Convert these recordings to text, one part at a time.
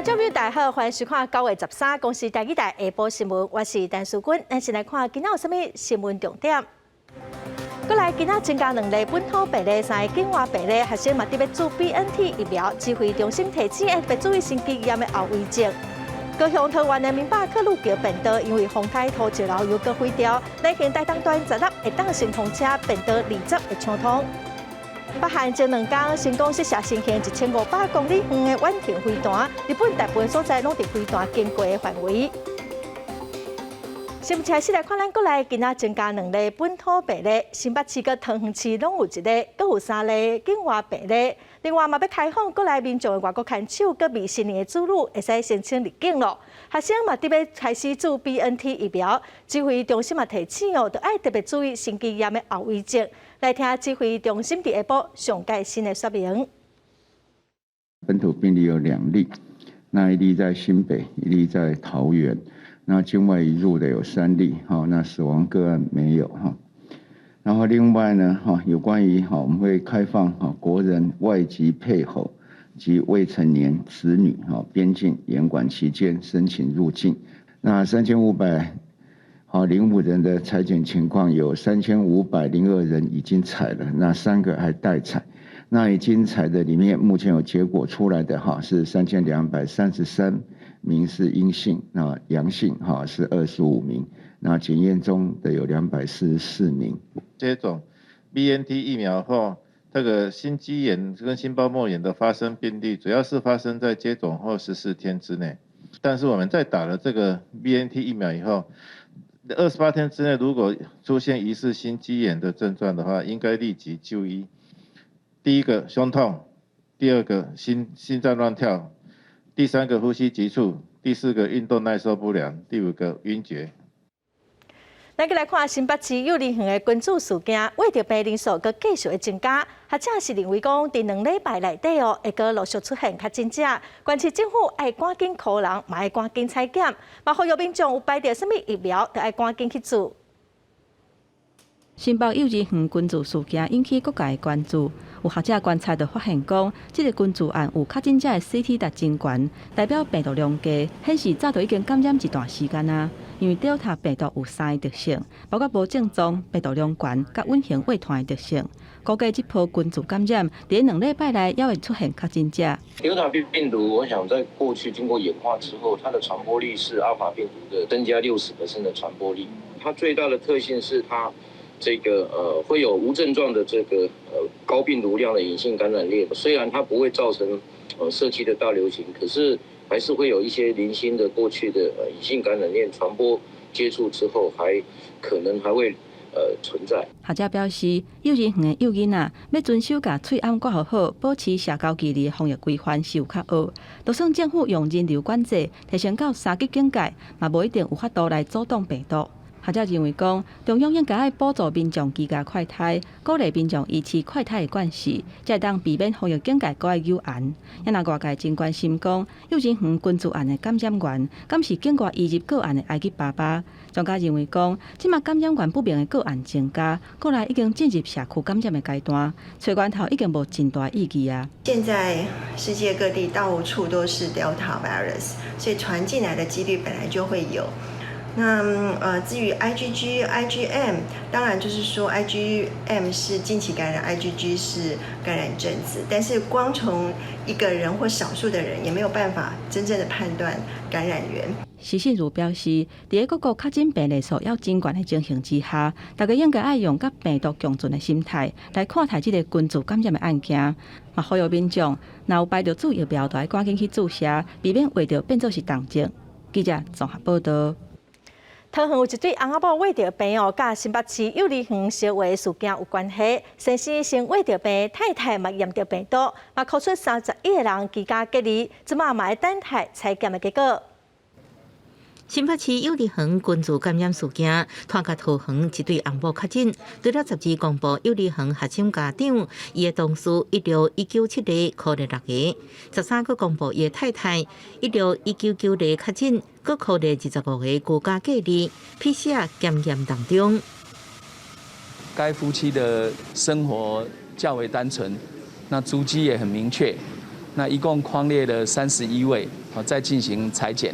眾朋友大家好，歡迎收看9月13公視台語台下晡新聞，我是陳淑君。咱先來看今仔有啥物新聞重點。閣來今仔增加兩例本土病例，三个境外病例，學生嘛得欲注 BNT 疫苗，指揮中心提醒愛特別注意心肌炎的後遺症。高雄桃園的明百貨路橋便道因為風颱土石流又閣毀掉，南行台東段16會當先通車，便道20會暢通。北韓前兩工成功試射新型1500公里遠的遠程飛彈，日本大部分所在攏佇飛彈經過的範圍。新聞開始來看，咱國內今仔增加兩例本土病例，新北市佮桃園市攏有一例，閣有三例境外病例。另外嘛，欲開放國內民眾的外國牽手佮未成年的子女會使申請入境囉。學生嘛，得欲開始注 BNT 疫苗，指揮中心嘛提醒哦，著愛特別注意心肌炎的後遺症。來聽指揮中心佇下晡上蓋新的說明。本土病例有兩例，那一例在新北，一例在桃園。那境外移入的有三例，哈，那死亡個案沒有，哈。然後另外呢，哈，有關於哈，我們會開放哈國人外籍配偶及未成年子女，哈，邊境嚴管期間申請入境。那3505人的採檢情況，有3502人已經採了，那三個還待採。那已經採的裡面，目前有結果出來的哈是3233名是陰性，那陽性哈是25名，那檢驗中的有244名。接種 BNT 疫苗後，這個心肌炎跟心包膜炎的發生病例，主要是發生在接種後14天之內。但是我們在打了這個 BNT 疫苗以後，28天之內如果出現疑似心肌炎的症狀的話，應該立即就醫。第一個胸痛，第二個心臟亂跳，第三個呼吸急促，第四個運動耐受不良，第五個暈厥。咱閣來看新北市幼兒園的群聚事件，穢著病人數閣繼續的增加，學者是認為講，佇2禮拜內底哦，會閣陸續出現確診者。縣市政府愛趕緊箍人，嘛愛趕緊採檢，嘛呼籲民眾有排著啥物疫苗，著愛趕緊去注。新北幼兒園群聚事件引起各界關注，有學者觀察就發現講，這个群聚案有確診者的 CT 值真懸，代表病毒量低，顯示早就已經感染一段時間啊。因為 Delta 病毒有三个特性，包括無症狀、病毒量懸、佮隱形遺傳的特性。估計這波群聚感染，佇2禮拜內猶會出現確診者。 Delta 病毒，我想在過去經過演化之後，它的傳播力是阿爾法病毒的增加60% 的傳播力。它最大的特性是它這個會有無症狀的這個高病毒量的隱性感染鏈，雖然它不會造成社區的大流行，可是還是會有一些零星的過去的隱性感染鏈傳播接觸之後，還可能還會存在。學者表示，幼兒園的幼囡仔欲遵守共喙罨蓋予好，保持社交距離的防疫規範是有較學。就算政府用人流管制提升到三級警戒，嘛無一定有法度來阻擋病毒。學者認為講，中央應該愛補助民眾居家快篩，鼓勵民眾維持快篩的慣勢，才會當避免防疫警戒閣愛搝嚴。也若外界真關心講，幼兒園群聚案的感染源，敢是境外移入個案的埃及爸爸？專家認為講，這馬感染源不明的個案增加，國內已經進入社區感染的階段，揣源頭已經無真大意義啊。現在世界各地到處都是 Delta virus，所以傳進來的幾率本來就會有。那至於 IgG、IgM，當然就是說 IgM 是近期感染，IgG 是感染陣子，但是光從一個人或少數的人，也沒有辦法真正的判斷感染源。施信如表示，佇各國確診病例數猶真懸的情形之下，大家應該愛用佮病毒共存的心態來看待這个群聚感染的案件。嘛，呼籲民眾，若有排著注疫苗，就愛趕緊去注射，避免穢著變做是重症。記者綜合報道。桃園有一對翁仔某穢著病哦，佮新北市幼兒園相話事件有關係。先生先穢著病，太太嘛驗著病毒，嘛箍出31個人居家隔離，這馬嘛佇等待採檢的結果。新北市幼兒園群聚感染事件，拖共桃園一對翁某確診。除了12公布幼兒園學生家長，伊的同事16197例，箍了六个。13閣公布伊的太太16199例確診，閣箍了25個居家隔離，PCR 檢驗當中。該夫妻的生活較為單純，那足跡也很明確。那一共匡列了31位，好，在進行採檢。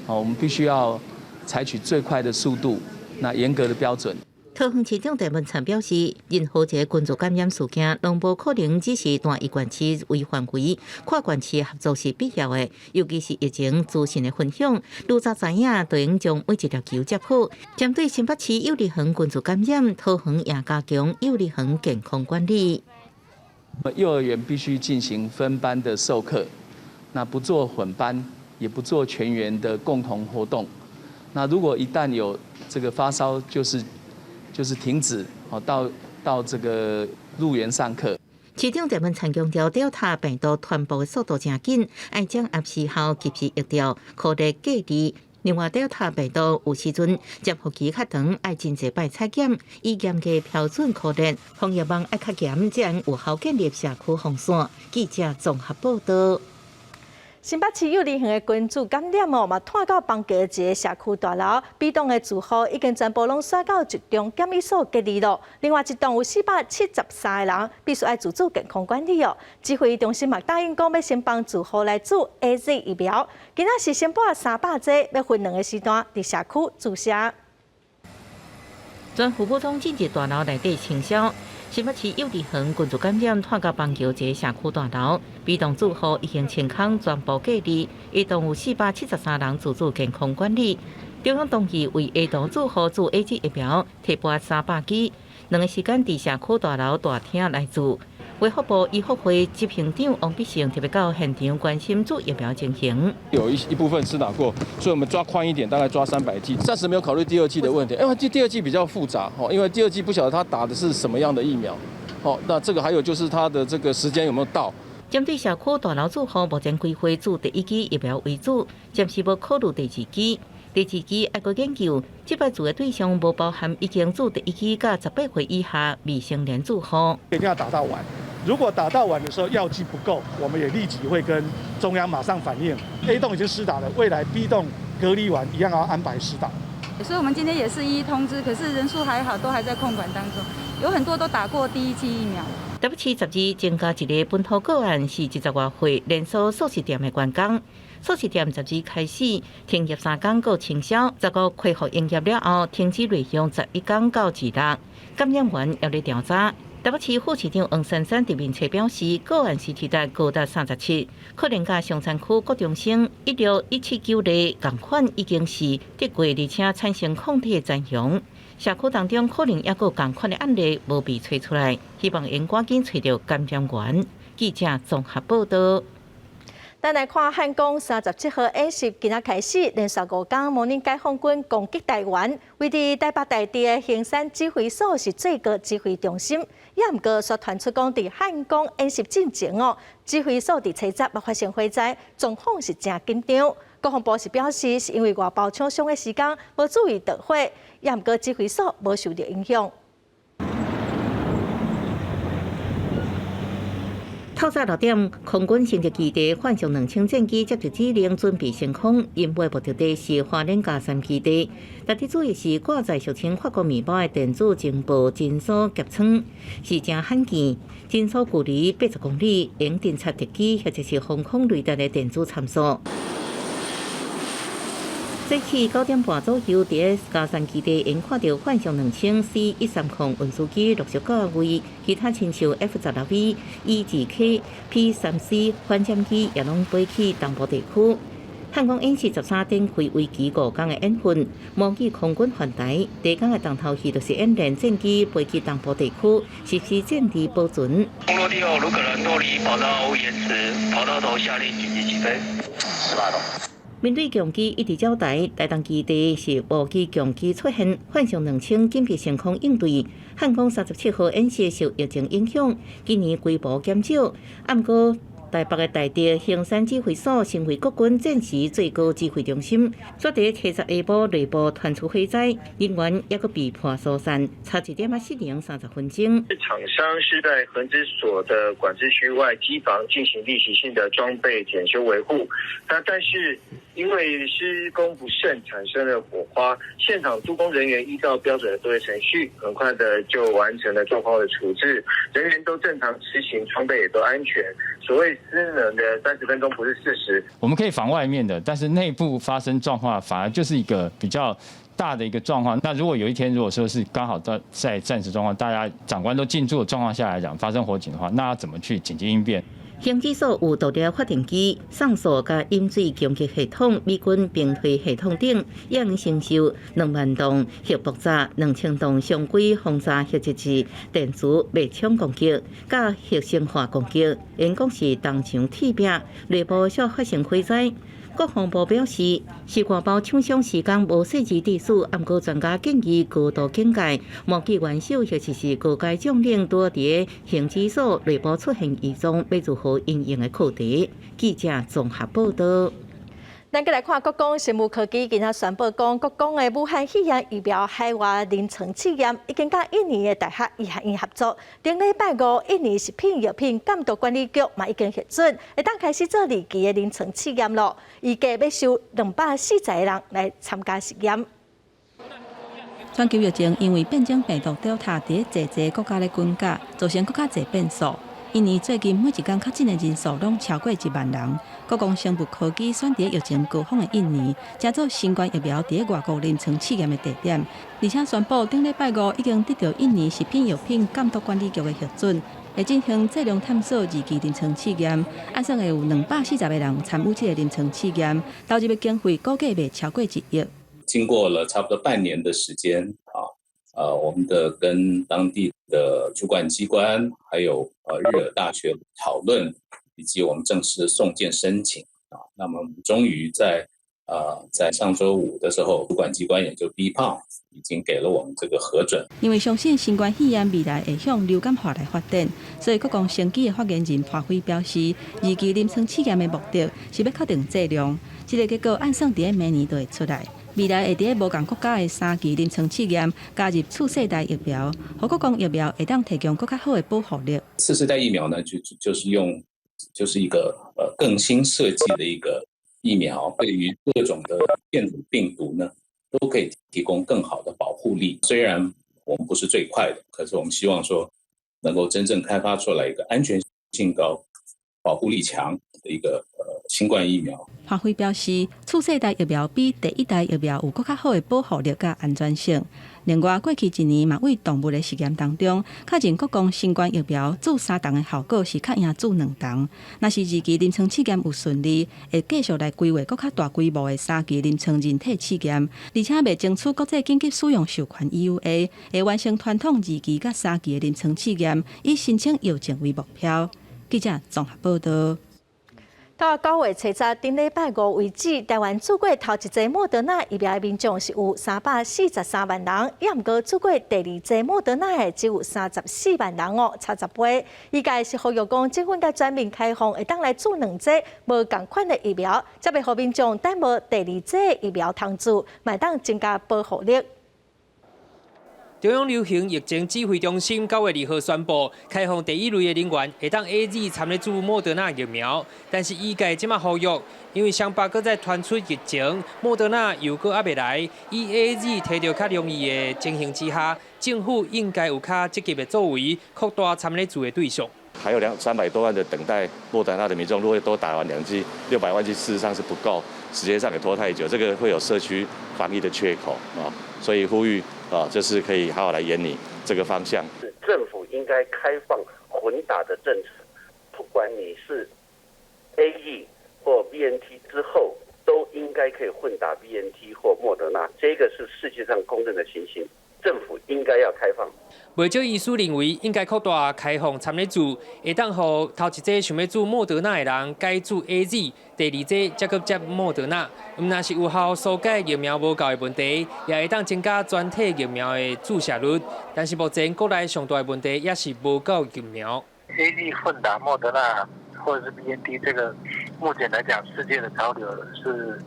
好，我們必須要採取最快的速度，那嚴格的標準。桃園市長鄭文燦表示，任何一个群聚感染事件，攏無可能只是單一縣市為範圍，跨縣市合作是必要的，尤其是疫情資訊的分享，愈早知影，就能將每一粒球接好。針對新北市幼兒園群聚感染，桃園也加強幼兒園健康管理。幼兒園必須進行分班的授課，那不做混班，也不做全員的共同活動。那如果一旦有這個發燒，就是停止，哦，到這個入園上課。市長鄭文燦強調，Delta 病毒傳播的速度誠緊，愛掌握時效，及時疫調，科學隔離。另外，Delta 病毒有時陣潛伏期較長，愛真濟擺採檢，以嚴格標準科學，防疫網愛較嚴，才能有效建立社區防線。記者綜合報道。新北市幼兒園的群聚感染哦，嘛拖到板橋一个社區大樓，B棟的住戶已經全部攏徙到集中檢疫所隔離咯。另外一棟有473個人，必須愛自主健康管理哦。指揮中心嘛答應講，欲先幫住戶來注 AZ 疫苗。今仔是先撥300劑，欲分兩个時段佇社區注射。全副武裝進入大樓內底清消。新北市幼兒園群聚感染，拖到板橋一个社區大樓，B棟住戶已經清空，全部隔離。一棟有473人自主健康管理。中央同意為 A 棟住戶注 AZ 疫苗，提撥300劑，兩个時間佇社區大樓大廳來注。衛福部醫福會執行長王必勝特別到現場關心注疫苗情形。有一部分施打過，所以我們抓寬一點，大概抓300劑。暫時沒有考慮第二劑的問題，因為第二劑比較複雜，因為第二劑不曉得他打的是什麼樣的疫苗，好，那這個還有就是他的這個時間有沒有到。針對社區大樓住戶目前規劃注第一劑疫苗為主，暫時無考慮第二劑。第二劑愛閣研究，這擺注的對象無包含已經注第一劑佮18歲以下未成年住戶。一定要打到完。如果打到完的時候藥劑不夠，我們也立即會跟中央馬上反映。A 棟已經施打了，未來 B 棟隔離完一樣要安排施打。所以，我們今天也是一一通知，可是人數還好，都還在控管當中，有很多都打過第一劑疫苗。台北市12增加一个本土個案，是20外歲連鎖速食店的員工。速食店12開始停業3工，閣清消，15恢復營業了後，停止內用11工到26，感染源猶咧調查。台北市副市長黃珊珊佇面冊表示，個案 CT 值高達37，可能佮松山區國中生16179例仝款，已經是得過而且產生抗體的殘雄。社區當中可能猶閣仝款的案例無被揣出來，希望會趕緊揣著感染源。記者綜合報道。咱來看漢光37號演習，今仔開始連續5工模擬解放軍攻擊台灣，位佇台北大直的衡山指揮所是最高指揮中心，也毋過煞傳出講佇漢光演習進前哦，指揮所佇初十發生火災，狀況是誠緊張。國防部是表示，是因為外包廠商的時間無注意導火，也毋過指揮所無受著影響。透早6點，空軍承德基地幻象2000戰機接到指令，準備升空。任務目的地是花蓮佳山基地。特別注意是掛載俗稱法國麵包的電子情報偵搜夾艙，是誠罕見。偵搜距離80公里，用偵察敵機或者是防空雷達的電子參數。早起9點半左右，佇佳山基地，𪜶看著幻象2000 C-130運輸機陸續到位，其他親像 F-16V、E-2K、P-3C 反潛機也攏飛去東部地區。漢光演習13展開為期5工的演訓，模擬空軍犯台。第一工的重頭戲就是演練戰機飛去東部地區，實施戰地保存。空落地後，如可能脫離跑道延遲，跑道頭下令緊急起飛。18度。面對強機一直擾台，台東基地是無機強機出現，幻象2000緊急升空應對。漢光37號演習受疫情影響，今年規模減少，毋過台北的大直衡山指揮所成為國軍戰時最高指揮中心。昨日初十下晡內部傳出火災，人員猶閣被迫疏散，差一點仔失靈30分鐘。廠商是在衡指所的管制區外機房進行例行性的裝備檢修維護，那但是因為施工不慎產生了火花，現場督工人員依照標準的作業程序，很快的就完成了狀況的處置，人員都正常執行，裝備也都安全，所謂失能的30分鐘不是事實。我們可以防外面的，但是內部發生狀況，反而就是一個比較大的一個狀況。那如果有一天，如果說是剛好在戰時狀況，大家長官都進駐的狀況下來講，發生火警的話，那要怎麼去緊急應變？興智所有獨立發電機、送素佮飲水供給系統、美軍兵推系統等，已經承受2萬棟核爆炸、2000棟常規轟炸或者是電磁脈衝攻擊、佮核生化攻擊，𪜶講是銅牆鐵壁，內部少發生火災。國防部表示，是外包廠商時間無細緻佇此，毋過專家建議高度警戒，無記元首或者是高階將領拄佇興智所內部出現異狀，欲如何因應的課題。記者綜合報道。咱閣來看國光生物科技今仔宣布講，國光的武漢肺炎疫苗海外臨床試驗已經佮印尼的大學醫學院合作。頂禮拜五，印尼食品藥品監督管理局嘛已經核准，會當開始做二期的臨床試驗囉。預計欲收240個人來參加實驗。全球疫情因為變種病毒 Delta 佇濟濟國家咧滾價，造成閣較濟變數。印尼最近每一工確診的人數攏超過1萬人。國光生物科技選佇疫情高峰的印尼，成做新冠疫苗佇外國臨床試驗的地點，而且宣布頂禮拜五已經得到印尼食品藥品監督管理局的核准，會進行劑量探索二期臨床試驗，按算會有240個人參與這個臨床試驗，投入的經費估計袂超過1億。經過了差不多半年的時間啊，我們的跟當地的主管機關，還有日惹大學討論，以及我們正式送件申請啊，那麼我們終於在上週五的時候，主管機關也就 BPOM 已經給了我們這個核准。因為相信新冠肺炎未來會向流感化來發展，所以國光生技的發言人潘輝表示，二期臨床試驗的目的是欲確定劑量，這個結果按算佇明年就會出來。未來會佇無仝國家的三期臨床試驗加入次世代疫苗，予國光疫苗會當提供閣較好的保護力。次世代疫苗呢，就是用，就是一個更新設計的一個疫苗，對於各種的變種病毒呢，都可以提供更好的保護力。雖然我們不是最快的，可是我們希望說能夠真正開發出來一個安全性高、保護力強的一個新冠疫苗。潘輝表示，次世代疫苗比第一代疫苗有閣較好的保護力佮安全性。另外，過去一年嘛，對動物的實驗當中，確認國光新冠疫苗注三筒的效果是較贏注兩筒。若是二期臨床試驗有順利，會繼續來規劃閣較大規模的三期臨床人體試驗，而且欲爭取國際緊急使用授權 EUA，會完成傳統二期佮三期的臨床試驗，以申請藥證為目標。記者綜合報道。到9月7日，頂禮拜五為止，台灣注過頭一劑莫德納疫苗的民眾是有343萬人，也毋過注過第二劑莫德納的只有34萬人哦，差10倍。醫界是呼籲講，政府應該全面開放，會當來注兩劑無仝款的疫苗，才袂予民眾等無第二劑疫苗通注，嘛會當增加保護力。中央流行疫情指揮中心9月2號宣布，開放第一類的人員會當 AZ 參咧注莫德納疫苗，但是醫界這馬呼籲，因為雙北閣再傳出疫情，莫德納又閣猶未來，以 AZ 提著較容易的情形之下，政府應該有較積極的作為，擴大參咧注的對象。還有兩三百多萬的等待莫德納的民眾，如果都打完兩劑，600萬劑事實上是不夠，時間上也拖太久，這個會有社區防疫的缺口啊，所以呼籲。啊，就是可以好好來研擬這個方向。政府應該開放混打的政策，不管你是 AZ 或 BNT 之後，都應該可以混打 BNT 或莫德納，這個是世界上公認的情形。政府應該要開放。袂少醫師認為應該擴大開放參咧注，會當予頭一劑想欲注莫德納的人改注 AZ，第二劑才閣接莫德納。毋但是有效紓解疫苗無夠的問題，也會當增加全體疫苗的注射率。但是目前國內上大的問題也是無夠疫苗。 AZ 混打莫德納或者是 BNT，這個目前來講，世界的潮流是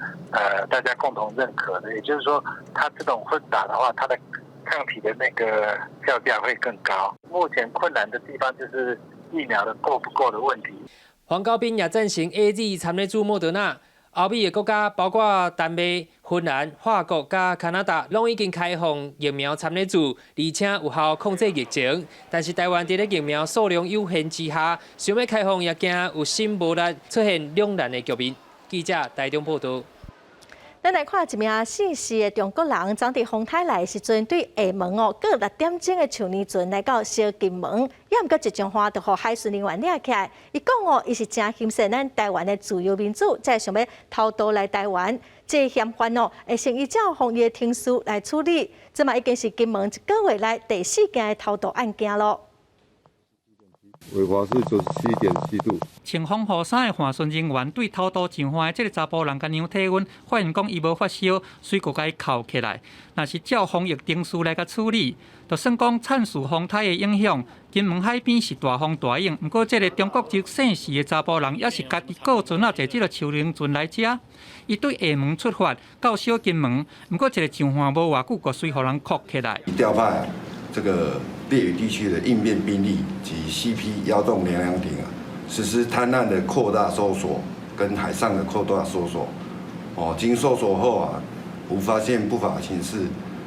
大家共同認可的。也就是說，它這種混打的話，它的抗體的那個效價會更高。目前困難的地方就是疫苗的夠不夠的問題。黃高斌也贊成 AZ 參咧注莫德納，歐美的國家包括丹麥、芬蘭、法國佮加拿大，攏已經開放疫苗參咧注，而且有效控制疫情。但是台灣佇咧疫苗數量有限之下，想欲開放也驚有心無力，出現兩難的局面。記者台中報導。咱來看一名姓施的中國人，昨佇風颱來的時陣，對廈門哦，過六點鐘的樹林船來到小金門，猶毋過一上岸就予海巡人員掠起來。伊講哦，伊是誠欣賞咱台灣的自由民主，才會想欲偷渡來台灣。這個嫌犯哦，會先依照防疫的程序來處理。這嘛已經是金門一個月內第四件的偷渡案件囉。為華氏97.7度。穿防護衫的岸巡人員對偷渡上岸的這个查埔人共量體溫，發現講伊無發燒，隨閣共伊銬起來。若是照防疫程序來共處理，就算講慘受風颱的影響，金門海邊是大風大湧。毋過這个中國籍姓施的查埔人，猶是家己雇船仔坐這个樹奶船來遮。伊對廈門出發到小金門，毋過一个上岸無偌久，閣隨予人銬起來。調派這個烈嶼地區的應變兵力及 CP 幺洞聯兩艇啊，實施灘岸的擴大搜索跟海上的擴大搜索。哦，經搜索後啊，無發現不法情事。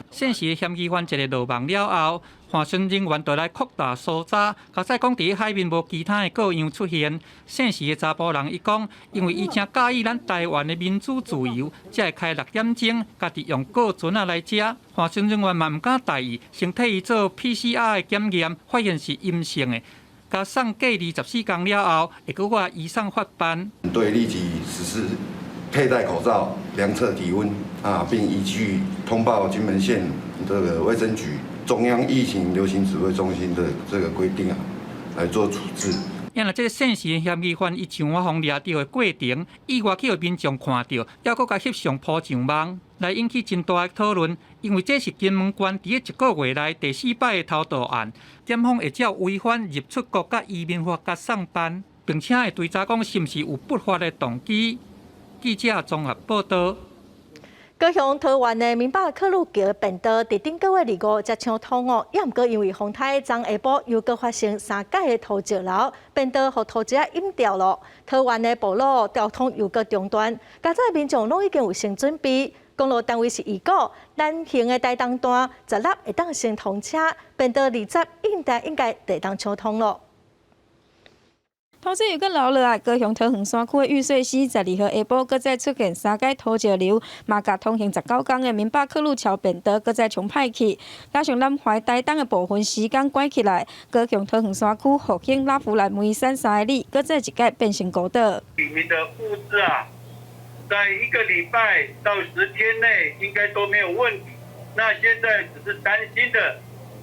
姓施的嫌疑犯一个落網了後，岸巡人員就來擴大搜查，加載講佇海面無其他的過樣出現。姓施的查埔人伊講，因為伊誠佮意咱台灣的民主自由，才會開六點鐘，家己用雇船仔來遮。岸巡人員嘛毋敢大意，先替伊做 PCR 的檢驗，發現是陰性的，共送隔離14天了後，會閣我移送法辦。對，立即實施佩戴口罩、量測體溫啊，並依據通報金門縣這個衛生局、中央疫情流行指揮中心的這個規定啊，來做處置。因為這个姓施的嫌疑犯，伊上岸予人掠著的過程，意外去予民眾看著，猶閣共翕相鋪上網，來引起真大的討論。因為這是金門縣佇咧一個月內第四擺的偷渡案，檢方會照違反入出國佮移民法共送辦，並且會追查講是毋是有不法的動機。記者綜合報導。高雄桃園的明百克魯橋便道，佇頂個月25才搶通哦，猶毋過因為風颱昨下晡又閣發生三擺的土石流，便道予土石淹掉囉。桃園的道路交通又閣中斷，佳哉民眾攏已經有先準備。公路單位是預估南行的台東段16會當先通車，便道20應該應該會當搶通囉。土石又閣流落來，高雄桃園山區的玉穗溪12號下晡，閣再出現三擺土石流，嘛共通行19工的明百克魯橋便道閣再沖歹去，加上南懷台東的部分時間關起來，高雄桃園山區復興、拉弗蘭、梅山三里，閣再一擺變成孤島。里面的物資啊，在一個禮拜到10天內應該都沒有問題。那現在只是擔心的，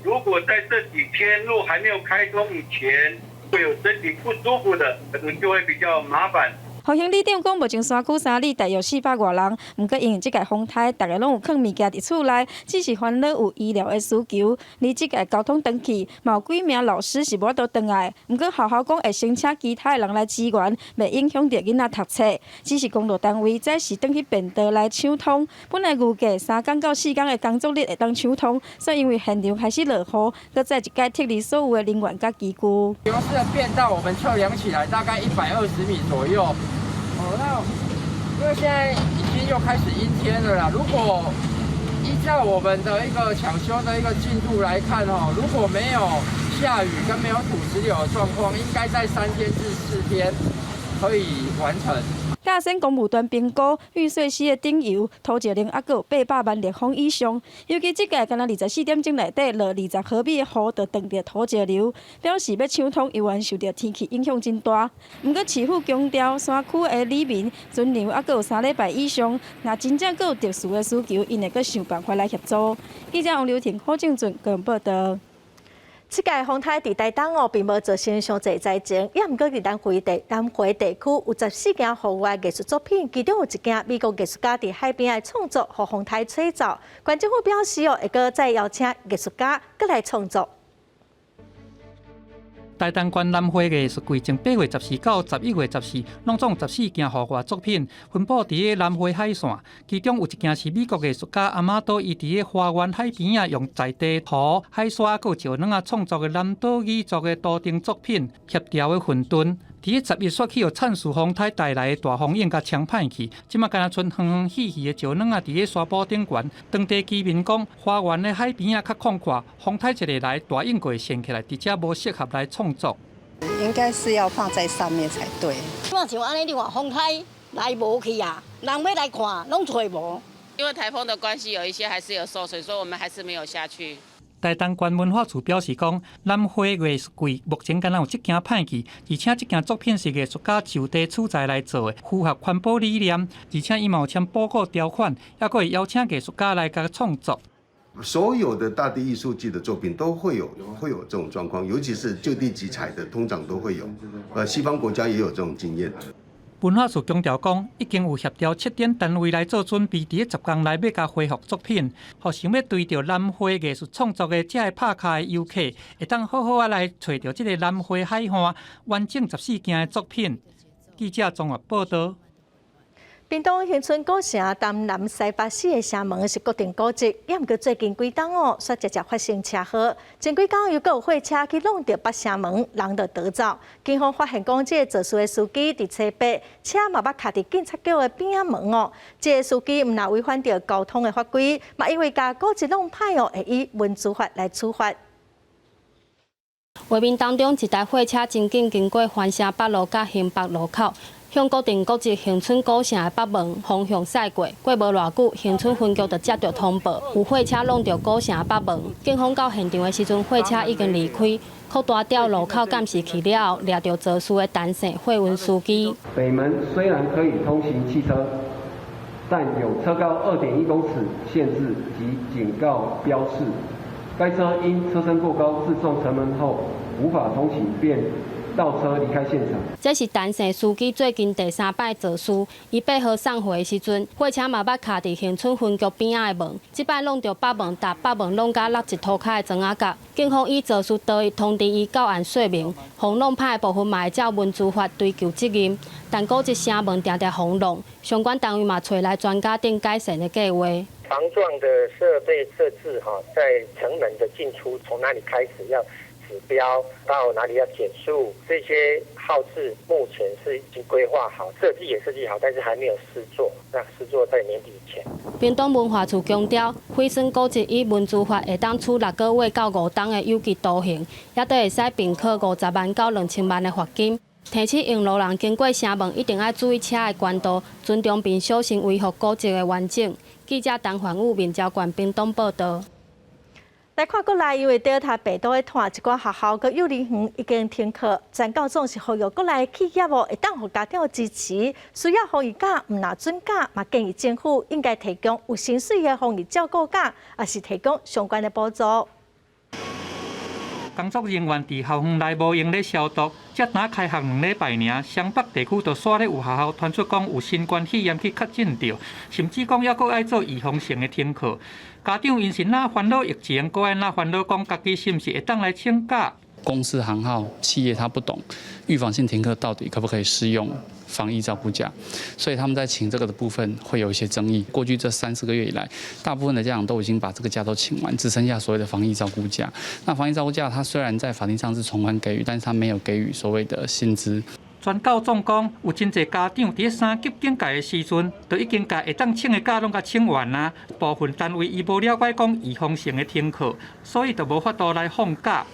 如果在這幾天路還沒有開通以前，會有身體不舒服的，可能就會比較麻煩。復興里長講，目前山區三里大約400外人，毋過因為這屆風颱，逐家攏有囥物件佇厝內，只是煩惱有醫療的需求。而這屆交通斷去，嘛有幾名老師是無法度轉來。毋過學校講會先請其他的人來支援，袂影響著囡仔讀冊。只是公路單位早時轉去便道來搶通，本來預計3工到4工的工作日會當搶通，所以因為現場開始落雨，閣再一擺撤離所有的人員佮機具。流失的便道，我們測量起來大概120米左右。哦，那因為現在已經又開始陰天了啦。如果依照我們的一個搶修的一個進度來看，哦，如果沒有下雨跟沒有土石流的狀況，應該在3天至4天可以完成。甲先公務端評估玉穗溪的頂游土石流猶閣有800萬立方以上，尤其這屆干焦24點鐘內底落20毫米的雨，就斷著土石流，表示欲搶通猶原受著天氣影響真大。毋過市府強調，山區的里民存糧猶閣有3禮拜以上，若真正閣有特殊的需求，𪜶會閣想辦法來協助。記者王劉婷、柯正俊高雄報導。這屆風颱佇台東哦，並無造成傷濟災情，猶毋過佇南迴地區有14件戶外藝術作品，其中有一件美國藝術家佇海邊的創作，予風颱吹走。縣政府表示哦，會閣再邀請藝術家閣來創作。台東縣南迴藝術季從8月14到11月14，攏總14件戶外作品分佈佇咧南迴海線，其中有一件是美國藝術家阿瑪多伊佇咧花園海邊仔用在地土、海沙閣石軟仔創作的南島語族的圖騰作品，協調的混沌。佇咧10月煞去予燦樹風颱帶來的大風湧共沖歹去，這馬干焦賰遠遠細細的石軟仔佇咧沙埔頂懸。當地居民講，花園的海邊仔較曠闊，風颱一下來，大湧就會掀起來，佇遮無適合來創作。應該是要放在上面才對。像按呢，你看風颱來無去啊，人欲來看，攏揣無。因為颱風的關係，有一些還是有受損，所以我們還是沒有下去。台東縣文化處表示講，攬花藝術季目前敢若有這件歹去，而且這件作品是藝術家就地取材來做的，符合環保理念，而且伊嘛有簽保固條款，猶閣會邀請藝術家來共創作。所有的大地藝術季的作品都會有這種狀況，尤其是就地取材的，通常都會有。西方國家也有這種經驗。文化處強調講，已經有協調策展單位來做準備，佇咧10工內欲共恢復作品，予想欲對著攬花藝術創作的這个拍跤的遊客，會當好好仔來揣著這个攬花海岸完整14件的作品。記者綜合報導。屏東恆春古城東南西北四个城門是國定古蹟，猶毋過最近幾冬哦，煞常常發生車禍。前幾工又閣有貨車去挵著北城門，人就逃走。警方發現講，這个肇事的司機佇初八車嘛捌卡佇警察局的邊仔門哦。這个司機毋但違反著交通的法規，嘛因為共古蹟弄歹哦，會以文資法來處罰。畫面當中，一台貨車真緊經過環城北路佮興北路口，向國定古蹟恆春古城的北門方向駛過。過無偌久，恆春分局就接著通報，有貨車挵著古城北門。警方到現場的時陣，貨車已經離開。擴大調路口監視器了後，掠著肇事的陳姓貨運司機。北門雖然可以通行汽車，但有車高2.1公尺限制及警告標示。該車因車身過高，自撞城門後無法通行，便倒車離開現場。這是陳姓司機最近第三擺肇事，伊8號送貨的時陣，貨車嘛捌卡佇恆春分局邊仔的門，這擺挵著北門，踏北門挵甲落一塗跤的磚仔角。警方以肇事逃逸通知伊到案說明，予弄歹的部分嘛會照文資法追究責任。但古蹟城門定定予挵，相關單位嘛揣來專家訂改善的計劃。防撞的設備設置哈，在城門的進出從哪裡開始要指標，到哪裡要減速，這些號誌目前是已經規劃好，設計也設計好，但是還沒有實作。那實作在年底前。屏東文化處強調，毀損古蹟依文資法會當處6個月到5冬的有期徒刑，猶閣會使併科50萬到2000萬的罰金。提醒用路人經過城門，一定愛注意車的懸度，尊重並小心維護古蹟的完整。記者陳環宇、面交縣屏東報導。來看國內，因為德爾塔病毒的拖，一寡學校佮幼兒園已經停課。全教總是呼籲國內企業哦，會當予家長支持，需要防疫假，毋若准假，嘛建議政府應該提供有薪水的防疫照顧假，抑是提供相關的補助。工作人員佇校園內無閒咧消毒，才若開學2禮拜爾，雙北地區就煞咧有學校傳出講有新冠肺炎去確診著，甚至講猶閣愛做預防性的停課。家長𪜶是若煩惱疫情，閣愛若煩惱講家己是毋是會當來請假？公司行號企業他不懂預防性停課到底可不可以適用防疫照顧假，所以他們在請這個的部分會有一些爭議。過去這三四個月以來，大部分的家長都已經把這個假都請完，只剩下所謂的防疫照顧假。那防疫照顧假，它雖然在法定上是從寬給予，但是它沒有給予所謂的薪資。全教總講，有真濟家長佇三級警戒的時陣，就已經共會當請的假攏共請完啊。部分單位伊無了解講預防性的停課，所以就無法度來放假。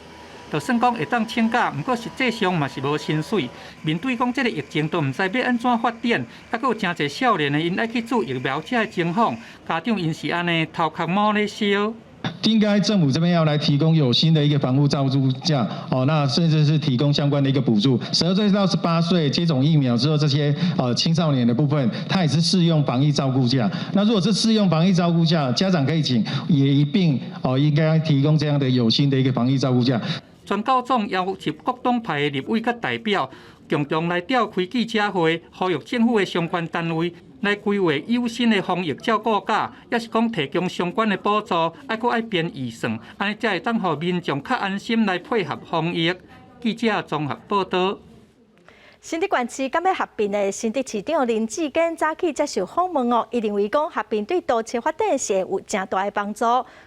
就算講會當請假，毋過實際上嘛是無薪水。面對講這个疫情都毋知欲按怎發展，猶閣有誠濟少年的𪜶愛去注疫苗這个情況，家長𪜶是按呢頭殼毛咧燒。應該政府這邊要來提供有薪的一個防護照顧假，哦，那甚至是提供相關的一個補助。12歲到18歲接種疫苗之後，這些青少年的部分，他也是適用防疫照顧假。那如果是適用防疫照顧假，家長可以請，也一併哦應該提供這樣的有薪的一個防疫照顧假。全教總邀集各黨派的立委佮代表，共同來召開記者會，呼籲政府的相關單位來規劃有薪的防疫照顧假，抑是講提供相關的補助，猶閣愛編預算，按呢才會當予民眾較安心來配合防疫。記者綜合報導。新竹縣市敢欲合併的新竹市長林智堅早起接受訪問哦，伊認為講合併對都市發展是會有誠大的幫助。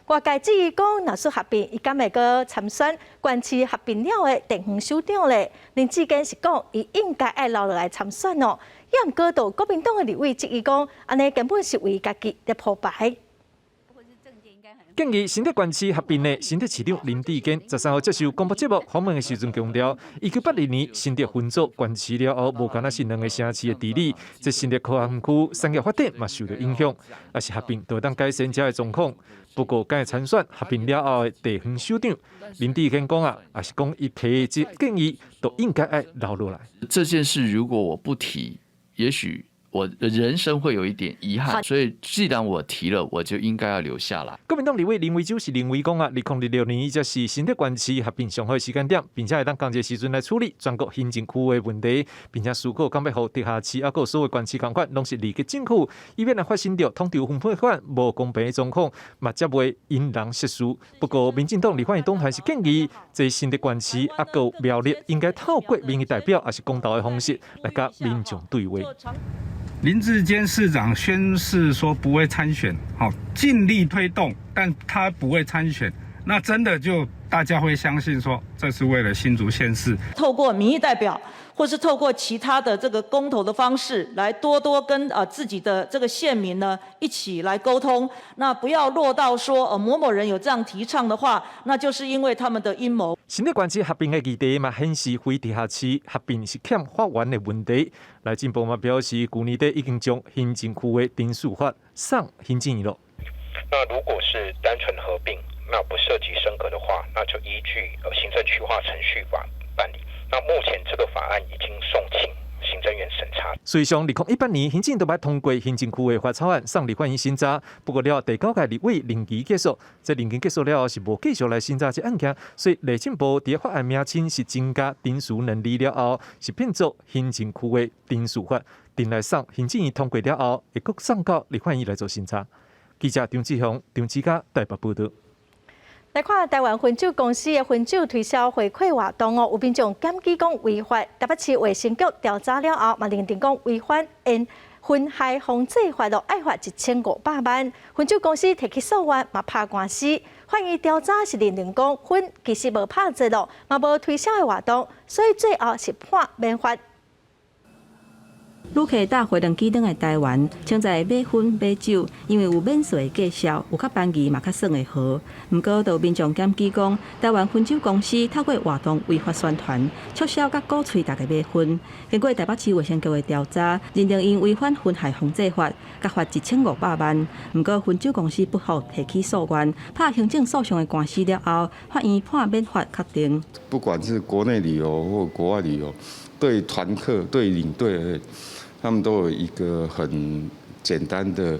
外界質疑講，若是合併，伊敢會閣參選縣市合併了的地方首長咧？林智堅是講，伊應該愛留落來參選哦。也毋過，到國民黨的立委質疑講，按呢根本是為家己咧鋪排。建議新竹縣市合併的新竹市長林智堅，13號接受廣播節目訪問的時陣強調，1982年新竹分組縣市了後，無干焦是兩个城市的治理，這新竹科學園區產業發展嘛受著影響，若是合併就會當改善這个狀況。不過，敢會參選合併了後的地方首長，林智堅講啊，若是講伊提這建議，都應該愛留落來。這件事如果我不提，也許我的人生會有一點遺憾，所以既然我提了，我就應該要留下來。國民黨立委林為洲是認為講啊，2026年伊才是新竹縣市合併上好的時間點，並且會當仝一个時陣來處理全國行政區的問題，並且思考敢欲予直轄市抑閣所有縣市仝款，攏是二級政府，以免來發生著統籌分配權無公平的狀況，嘛才袂因人設事。不過，民進黨立法院黨團是建議，這新竹縣市抑閣苗栗應該透過民意代表，抑是公投的方式來佮民眾對話。林智堅市長宣示說不會參選，好，盡力推動，但他不會參選，那真的就大家會相信說這是為了新竹縣市。透過民意代表，或是透過其他的這個公投的方式，來多多跟啊自己的這個縣民呢一起來溝通，那不要落到說某某人有這樣提倡的話，那就是因為他們的陰謀。新竹縣市合併的議題嘛，顯示非直轄市合併是欠法源的問題。內政部嘛表示，舊年底已經將行政區劃程序法送行政院咯。那如果是單純合併，那不涉及升格的話，那就依據行政區劃程序法辦理。那目前這個法案已經送請行政院審查。事實上，2018年行政院都欲通過行政區劃法草案送立法院審查，不過了第九屆立委任期結束，這任期結束了後是無繼續來審查這案件，所以內政部佇法案名稱是增加程序能力了後，是變做行政區劃程序法，定來送行政院通過了後，會閣送到立法院來做審查。記者張志雄、張志嘉台北報導。來看台灣薰酒公司的薰酒推銷回饋活動哦，有民眾檢舉講違法，台北市衛生局調查了後，嘛認定講違反煙薰害防制法咯，愛罰1500萬。薰酒公司提起訴願，嘛拍官司。法院調查是認定講薰其實無拍折咯，嘛無推銷的活動，所以最後是判免罰。旅客搭飛輪機轉來台灣，穿在買薰買酒，因為有免稅的介紹，有較便宜嘛較耍會好。毋過，就民眾檢舉講，台灣薰酒公司透過活動違法宣傳，促銷佮鼓吹大家買薰。經過台北市衛生局的調查，認定𪜶違反薰害防制法，共罰1500萬。毋過，薰酒公司不服，提起訴願，拍行政訴訟的官司了後，法院判免罰確定。不管是國內旅遊或國外旅遊，對團客、對領隊，他們都有一個很簡單的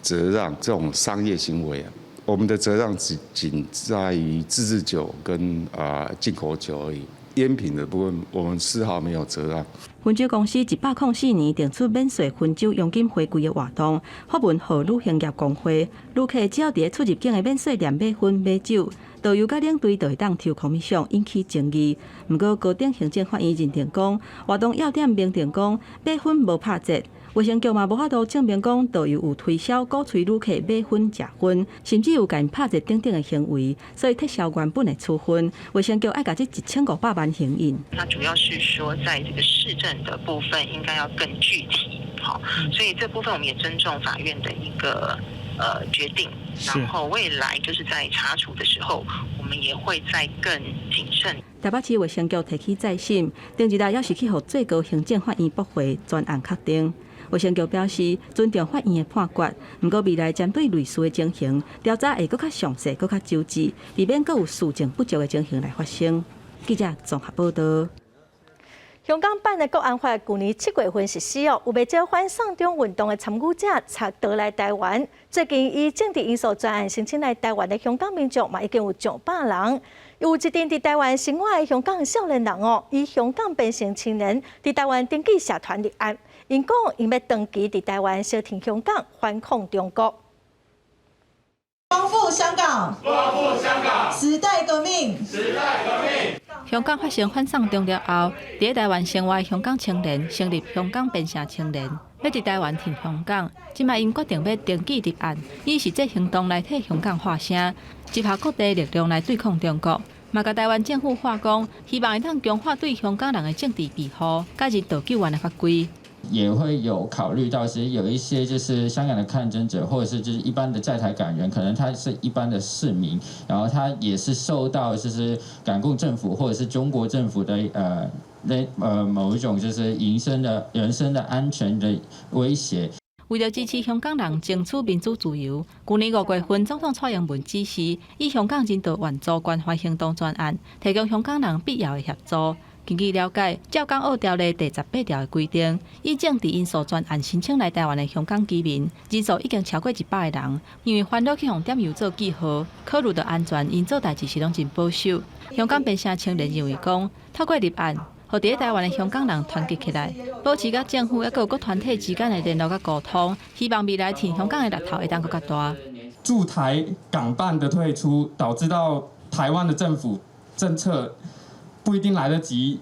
折讓，這種商業行為啊，我們的折讓只僅在於自製酒跟啊進口酒而已，菸品的部分我們絲毫沒有折讓。薰酒公司104年定出免稅薰酒佣金回饋的活動，發文予旅行業公會，旅客只要佇出入境的免稅店買薰買酒，導遊佮領隊就會當抽commission，引起爭議。毋過高等行政法院認定講，活動要點明定講買薰無拍折，衛生局嘛無法度證明講導遊有推銷鼓吹旅客買薰食薰，甚至有共𪜶拍折等等的行為，所以撤銷原本的處分。衛生局愛共這1500萬還𪜶。那主要是說，在這個市政的部分應該要更具體，好，所以這部分我們也尊重法院的一個決定，然後未來就是在查處的時候，我們也會再更謹慎。台北市衛生局提起再審，頂一日猶是去予最高行政法院駁回全案確定。衛生局表示尊重法院的判決，毋過未來針對類似的情形，調查會閣較詳細、閣較周至，避免閣有事證不足的情形來發生。記者綜合報導。香港版的國安法舊年7月份實施哦，有袂少反送中運動的參與者賊逃來台灣。最近以政治因素專案申請來台灣的香港民眾嘛，已經有上百人。有一陣佇台灣生活的香港少年人哦，以香港變成青年，佇台灣登記社團立案，𪜶講𪜶欲長期佇台灣相挺香港，反抗中國。光復香港！光復香港！時代革命！時代革命！香港發生反送中了後，佇台灣生活的香港青年成立香港邊城青年，欲佇台灣挺香港。這擺𪜶決定欲登記立案，以實際行動來替香港發聲，集合各地力量來對抗中國。嘛，共台灣政府話講，希望會當強化對香港人的政治庇護，佮人道救援的法規。也會有考慮到，其實有一些就是香港的抗爭者，或者是就是一般的在台港人，可能他是一般的市民，然後他也是受到就是港共政府或者是中國政府的那某一種就是人身的安全的威脅。為著支持香港人爭取民主自由，舊年5月份，總統蔡英文指示以香港人道援助關懷行動專案，提供香港人必要的協助。根據了解，照港澳條例第18條的規定，以政治因素專案申請來台灣的香港居民人數已經超過100個人，因為煩惱去予點油做記號，考慮著安全，𪜶做代誌是攏真保守。香港邊城青年認為講，透過立案，予佇台灣的香港人團結起來，保持佮政府抑閣有各團體之間的聯絡佮溝通，希望未來挺香港的力頭會當閣較大。駐台港辦的退出，導致到台灣的政府政策不一定來得及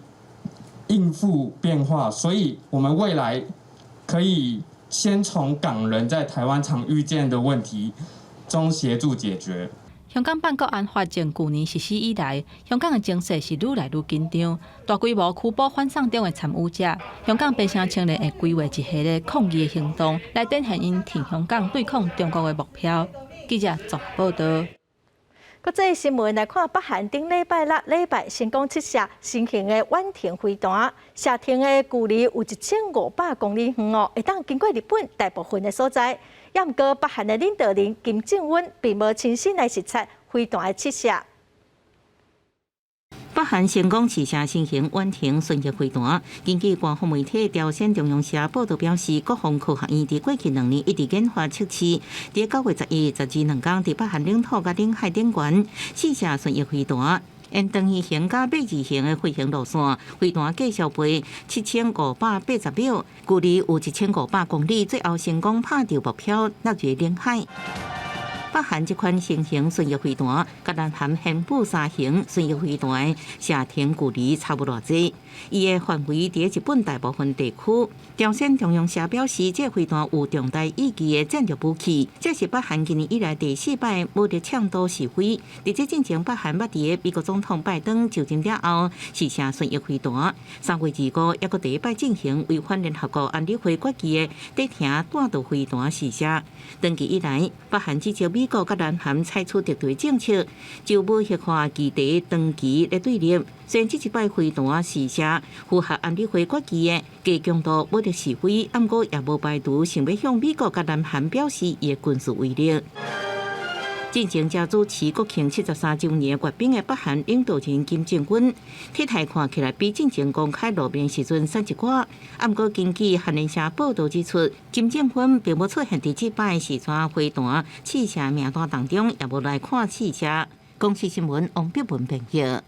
應付變化，所以我們未來可以先從港人在台灣常遇見的問題中協助解決。香港版國安法自舊年實施以來，香港的情勢是愈來愈緊張，大規模拘捕反送中的參與者。香港邊城青年會規劃一系列抗議的行動，來展現𪜶挺香港對抗中國的目標。記者綜合報導。國際新聞來看，北韓頂禮拜六禮拜成功試射新型的遠程飛彈，射程的距離有1500公里遠哦，會當經過日本大部分的所在。也毋過，北韓的領導人金正恩並無親身來視察飛彈的試射。北韓成功試射新型遠程巡弋飛彈。根據官方媒體朝鮮中央社報導表示，國防科學院佇過去2年一直研發測試，佇9月11、12兩工，佇北韓領土佮領海頂懸試射巡弋飛彈。沿長魚型佮馬字型的飛行路線，飛彈計數飛7580秒，距離有1500公里，最後成功拍著目標，落入領海。北韓這款新型巡弋飛彈，佮南韓玄武3型巡弋飛彈的射程距離差無偌濟，伊的範圍佇日本大部分地區。朝鮮中央社表示，這飛彈有重大意義的戰略武器，這是北韓今年以來第四擺武力衝突試飛。佇這進前，北韓捌佇美國總統拜登就任了後試射巡弋飛彈。3月25，抑閣第一擺進行違反聯合國安理會決議的短程彈道飛彈試射。長期以來，北韓指責美國佮南韓採取敵對政策，就無核化議題長期咧對立。雖然這一擺飛彈試射符合安理會決議的低強度武力示威，毋過也無排除想欲向美國佮南韓表示伊的軍事威力。進前才主持國慶73週年閱兵的北韓領導人金正恩，體態看起來比進前公開露面時陣瘦一寡。毋過根據韓聯社報導指出，金正恩並無出現佇這擺試射飛彈試射名單當中，也無來看試射。公視新聞王碧文編譯。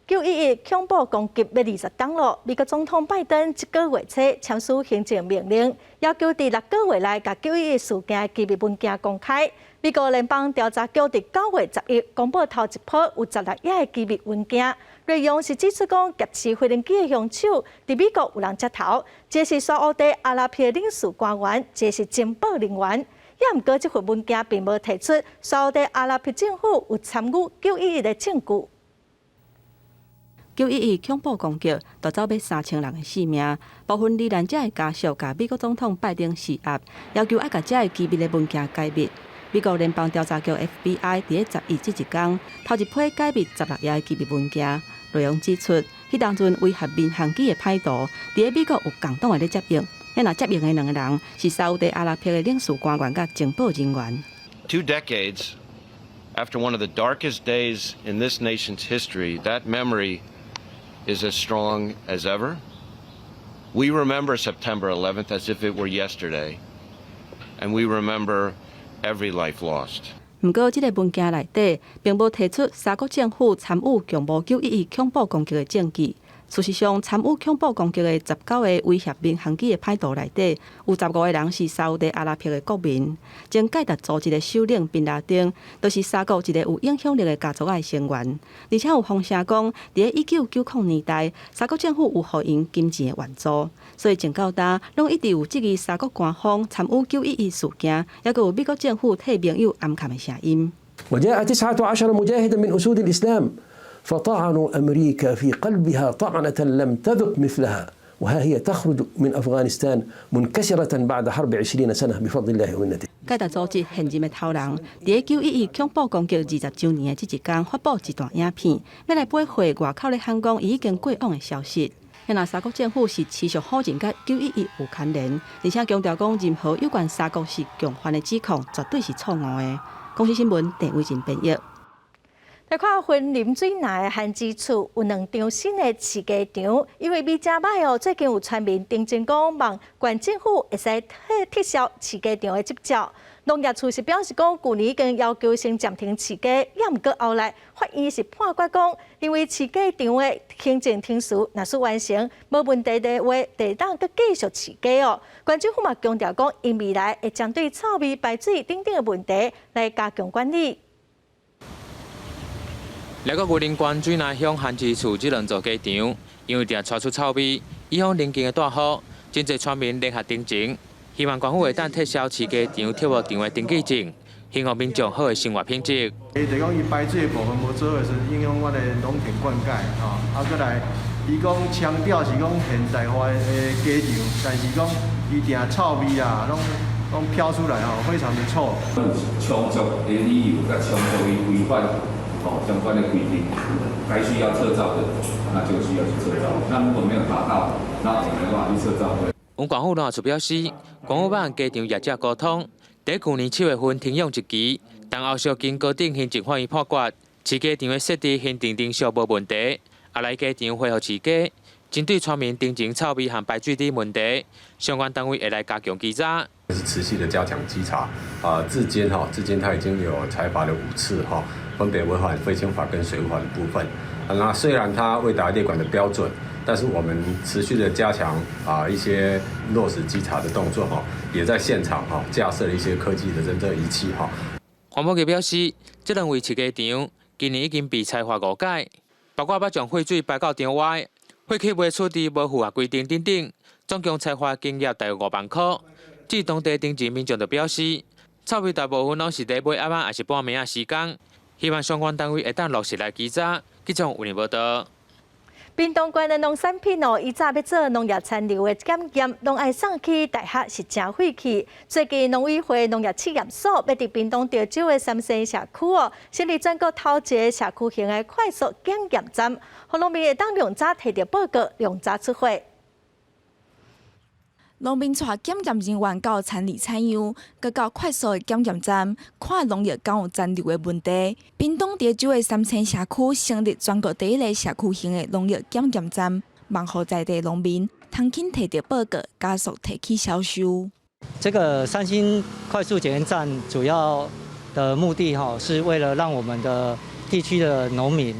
9.11恐怖攻擊欲20冬囉，美國總統拜登這個月初簽署行政命令，要求佇6個月內共9.11事件的機密文件公開。美國聯邦調查局佇9月11公布頭一批有16頁的機密文件，內容是指出講劫持飛行機的兇手佇美國有人接頭，一個是沙烏地阿拉伯的領事官員，一個是情報人員。也毋過，這份文件並無提出沙烏地阿拉伯政府有參與9.11的證據。9.11恐怖攻擊奪走欲3000人的性命，部分罹難者的家屬共美國總統拜登施壓，要求愛共這个機密的文件解密。美國聯邦調查局 FBI 佇11這一工，頭一批解密16頁的機密文件，內容指出，彼當陣威脅民航機的歹徒，佇美國有共黨的咧接應，若接應的兩個人是沙烏地阿拉伯的領事官員佮情報人員。 Two decades after one of the darkest days in this nation's history, that memory is as strong as ever. We remember September 11th as if it were yesterday, and we remember every life lost. 毋過，這个文件內底並無提出沙國政府參與共謀9.11恐怖攻擊的證據。事實上，參與恐怖攻擊的19個威脅民航機的歹徒內底，有15個人是沙烏地阿拉伯的國民。前蓋達組織的首領賓拉登，就是沙國一個有影響力的家族的成員。而且有風聲講，佇1990年代，沙國政府有予𪜶金錢的援助，所以從到今攏一直有質疑沙國官方參與911事件，抑閣有美國政府替盟友掩崁的聲音。 وجاء 19 مجاهدا من أسود الإسلام فطعنوا أمريكا في قلبها طعنة لم تذق مثلها وها هي تخرج من أفغانستان منكسرة بعد حرب 20 سنة بفضل الله ومنته。蓋達組織現任的頭人，佇911恐怖攻擊20週年的這一工，發布一段影片，欲來抹黑外口咧喊講伊已經過往的消息。若沙國政府是持續否認佮911有牽連，而且強調講任何有關沙國是共犯的指控，絕對是錯誤的。公視新聞鄭偉仁編譯。來看雲林水林的旱之處有兩場新的飼雞場，因為味誠䆀哦，最近有村民澄清講，望縣政府會使撤銷飼雞場的執照。農業處是表示講，舊年已經要求先暫停飼雞，也毋過後來法院是判決講，認為飼雞場的行政程序若是完成，無問題的話，會當閣繼續飼雞哦。縣政府嘛強調講，𪜶未來會針對臭味、排水等等的問題來加強管理。來到雲林縣水林鄉旱池厝這兩座雞場，因為定跩出臭味，影響鄰近的大戶，真濟村民聯合陳情，希望縣府會當撤銷飼雞場、鐵幕場的登記證，希望民眾好的生活品質。伊就講伊排水的部分無做好，是影響阮的農田灌溉，吼。啊，閣來，伊講強調是講現代化的雞場，但是講伊定臭味啊，攏攏飄出來吼，非常的臭。充足的理由，佮充足的規範。哦，相關的規定，該需要撤照的，那就需要去撤照。那如果沒有達到，那我沒辦法去撤照。阮縣府農業處表示，縣府欲雞場業者溝通，佇舊年7月份停養一期，但後續經高等行政法院判決，飼雞場的設置行政程序無問題，後來雞場恢復飼雞，針對村民陳情臭味和排水的問題，相關單位會來加強稽查。是持續的加強稽查，啊，至今哈，至今他已經有裁罰了5次哈。分別違反廢青法跟水污法的部分。那雖然它未達列管的標準，但是我們持續的加強啊一些落實稽查的動作哈，也在現場哈架設了一些科技的偵測儀器哈。環保局表示，這兩位飼雞場今年已經被裁罰五改，包括欲將廢水排到場外、廢棄物處置無符合規定等等，總共裁罰金額大約5萬塊。至於當地陳情民眾就表示，臭味大部分攏是佇尾暗仔，抑是半暝仔時間。希望相關單位會當落實來稽查。記者有報道。屏東縣的農產品哦，以早欲做農藥殘留的檢驗，攏愛送去大學是誠費氣。最近農委會農業試驗所欲佇屏東潮州的三星社區哦，成立全國頭一个社區型的快速檢驗站，予農民會當量早提著報告，量早出貨。農民帶檢驗人員到田裡採樣，閣到快速的檢驗站看農藥敢有殘留的問題。屏東潮州的三星社區成立全國第一个社區型的農藥檢驗站，望予在地農民通輕提著報告，加速提去銷售。這個三星快速檢驗站主要的目的，哈，是為了讓我們的地區的農民，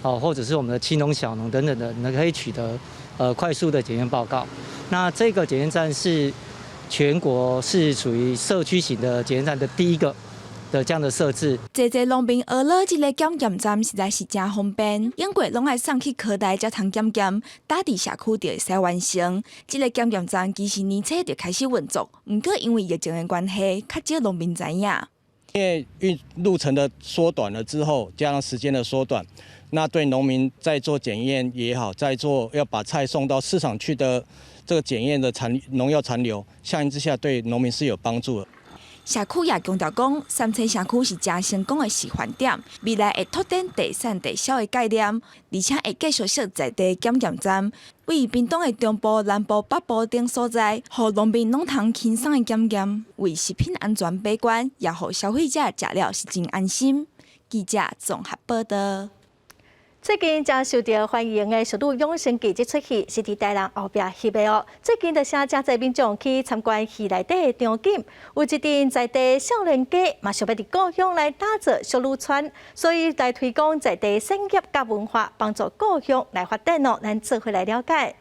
哦，或者是我們的青農、小農等等的，能可以取得快速的檢驗報告。那這個檢驗站是全國是屬於社區型的檢驗站的第一個的這樣的設置。濟濟農民學了這个檢驗站實在是誠方便，永過攏愛送去科大才通檢驗，打佇社區就會使完成。這個檢驗站其實年初就開始運作，毋過因為疫情的關係，較少農民知影。因為運路程的縮短了之後，加上時間的縮短，那對農民在做檢驗也好，在做要把菜送到市場去的這個檢驗的殘農藥殘留，相形之下對農民是有幫助的。社區也強調講，三星社區是誠成功的示範點，未來會拓展地產地銷的概念，而且會繼續設在地檢驗站，位屏東的中部、南部、北部等所在，予農民攏通輕鬆的檢驗，為食品安全把關，也予消費者食了是真安心。記者綜合報道。最近誠受著歡迎的《淑女養成記》這齣戲是佇台南後壁翕的哦。最近就誠濟民眾去參觀戲內底的場景，有一陣在地少年家嘛想欲佇故鄉來打造淑女村，所以來推廣在地產業佮文化，幫助故鄉來發展哦。咱做伙來了解。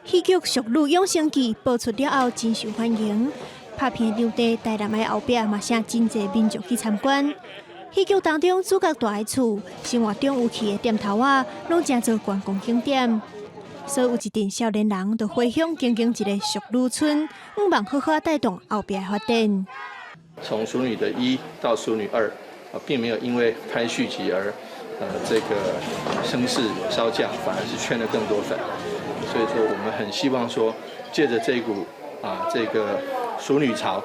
戲劇《淑女養成記》播出了後，真受歡迎。拍片場地台南的後壁嘛，誠濟民眾去參觀。戲劇當中主角蹛的厝，生活中有去的店頭仔，攏成做觀光景點。所以有一陣少年人就回鄉經營一个淑女村，向望好好帶動後壁的發展。從淑女的一到淑女二，啊，並沒有因為拍續集而，這個聲勢稍降，反而是圈了更多粉。所以說，我們很希望說，借著這股啊，這個淑女潮，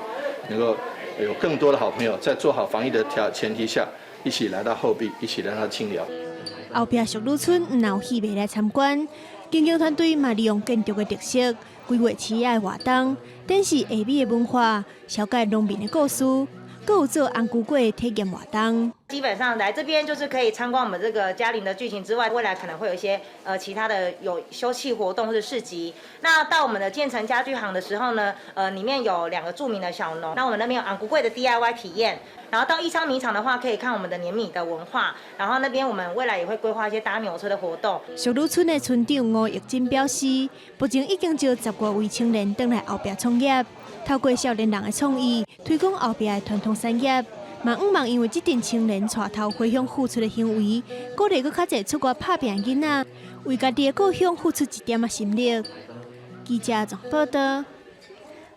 能夠有更多的好朋友，在做好防疫的條前提下，一起來到後壁，一起來到清寮。後壁淑女村毋但有戲迷來參觀，經營團隊嘛利用建築的特色，規劃市仔的活動，展示下米的文化，紹介農民的故事，閣有做紅龜粿的體驗活動。基本上來這邊就是可以參觀我們這個嘉玲的劇情之外，未來可能會有一些其他的有休憩活動或者市集。那到我們的建成家具行的時候呢，裡面有兩個著名的小農，那我們那邊有紅龜粿的 DIY 體驗。然後到義昌米廠的話，可以看我們的碾米的文化。然後那邊我們未來也會規劃一些搭牛車的活動。淑女村的村長吳玉珍表示，目前已經招十外位青年轉來後壁創業，透過少年人的創意，推廣後壁的傳統產業。嘛，向望因為這陣青年帶頭回鄉付出的行為，鼓勵閣較濟出外拍拚的囡仔，為家己的故鄉付出一點仔心力。記者綜報導。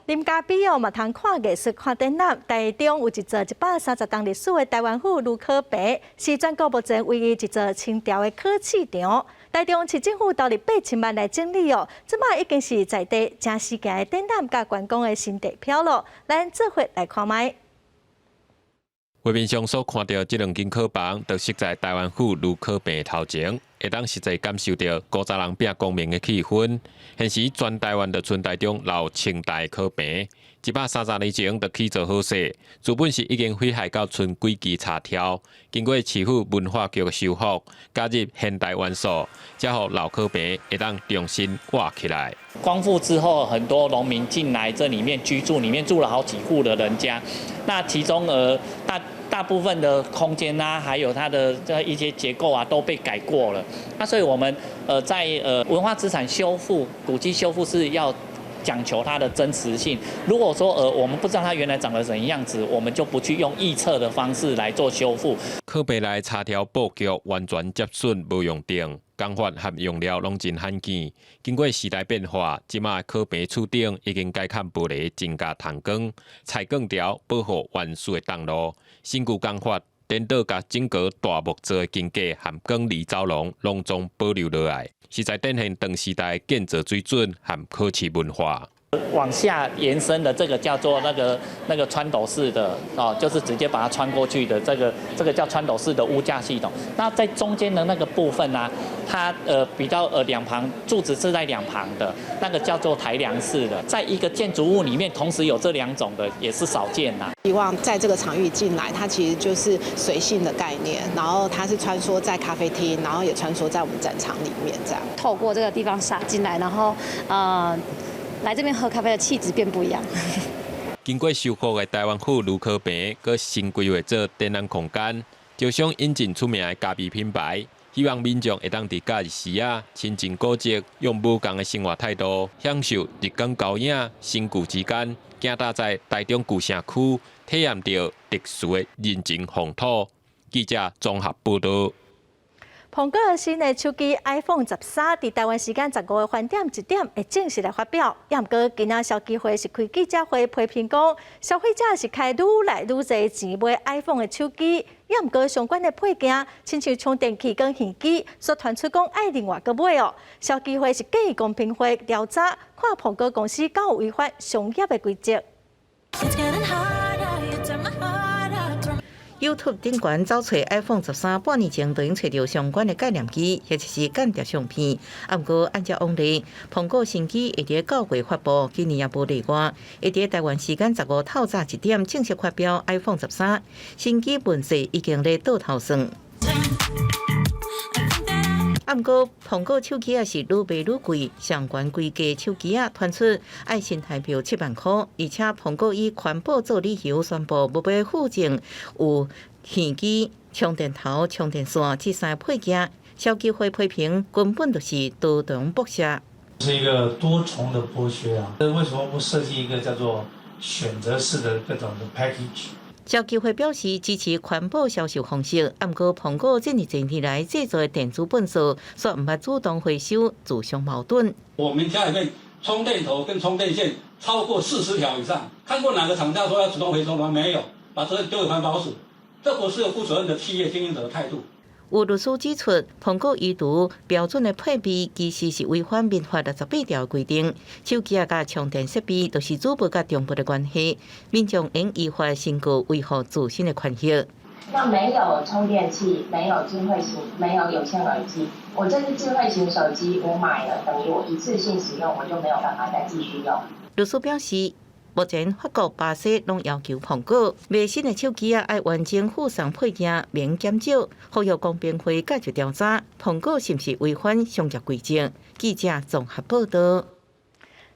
啉咖啡哦，嘛通看藝術、看展覽。台中有一座130冬歷史的台灣府盧考棚，是全國目前唯一一座清朝的考試場。台中市政府投入8000萬來整理哦，這擺已經是在地誠時行的展覽佮觀光的新地標囉。咱做伙來看覓。畫面上所看著這兩間考房，就設在台灣府盧考棚頭前，會當實際感受著古早人拚功名的氣氛。現時全台灣就賰台中留清代考棚，130年前就起造好勢，原本是已經毀壞到賰幾支柴柱，經過市府文化局的修復，加入現代元素，才予老考棚會當重新活起來。光復之後，很多農民進來這裡面居住，裡面住了好幾戶的人家。那其中大部分的空間啊，還有它的這一些結構啊，都被改過了。那所以我們在文化資產修復、古蹟修復是要講求它的真實性。如果說我們不知道它原來長得怎樣子，我們就不去用臆測的方式來做修復。考棚內柴柱布局完全接榫無用釘，工法和用料攏真罕見。經過時代變化，這馬考棚柱頂已經改崁玻璃，增加透光，採光條保護原始的銅路，新舊工法顛倒，共整個大木做的間隔和廣離走廊攏總保留落來，實在展現當時代建造水準和考試文化。往下延伸的這個叫做那個穿斗式的哦，就是直接把它穿過去的這個叫穿斗式的屋架系統。那在中間的那個部分呢，它比較兩旁柱子是在兩旁的，那個叫做抬梁式的。在一個建築物裡面同時有這兩種的，也是少見啦。希望在這個場域進來，它其實就是隨性的概念，然後它是穿梭在咖啡廳，然後也穿梭在我們展場裡面，這樣。透過這個地方灑進來，然後來這邊喝咖啡的氣質變不一樣。經過修復的台灣府盧考棚，閣新規劃做展覽空間，就想引進出名的咖啡品牌，希望民眾會當佇假日時啊，親近古蹟，用無仝的生活態度，享受日光高影、新舊之間，行踏在台中舊城區，體驗著特殊的人情風土。記者綜合報導。蘋果新的手機 iPhone 十三，佇台灣時間15號翻點一點會正式來發表。也毋過今仔消基會是開記者會批評講，消費者是開愈來愈濟錢買 iPhone 的手機，也毋過相關的配件，親像充電器佮耳機，煞傳出講愛另外閣買哦。消基會是建議公平會調查，看蘋果公司敢有違反商業的規則。 YouTube 頂懸走揣 iPhone 十三，半年前就已經揣著相關的概念機，或者是間諜相片。啊，毋過按照往例，蘋果新機會佇9月發布，今年也無例外，會佇台灣時間十五透早一點正式發表 iPhone 十三新機問世，已經咧倒頭算。啊，毋過蘋果手機仔是愈賣愈貴，上懸規格手機仔傳出愛新台幣7萬箍，而且蘋果以環保做理由宣布無欲附贈有耳機、充電頭、充電線這三個配件，消基會批評根本就是多重剝削。是一個多重的剝削啊！為什麼不設計一個叫做選擇式的各種的 package？消基會表示支持環保銷售方式，毋過蘋果這爾濟年來製造的電子糞埽，卻毋捌主動回收，自相矛盾。我們家裡面充電頭跟充電線超過40條以上，看過哪個廠家說要主動回收嗎？沒有，把責任丟給環保署，這不是負責任的企業經營者的態度。有律師指出，蘋果移除標準的配備其實是違反民法68條的規定。手機仔佮充電設備都是主部佮中部的關係，民眾應依法申告維護自身的權益。那沒有充電器，沒有智慧型，沒有有線耳機，我這支智慧型手機我買了，等於我一次性使用，我就沒有辦法再繼續用。律師表示，目前法國、巴西攏要求蘋果賣新的手機仔愛完整附送配件，免減少。呼籲公平會繼續調查蘋果是毋是違反商業規則。記者綜合報道。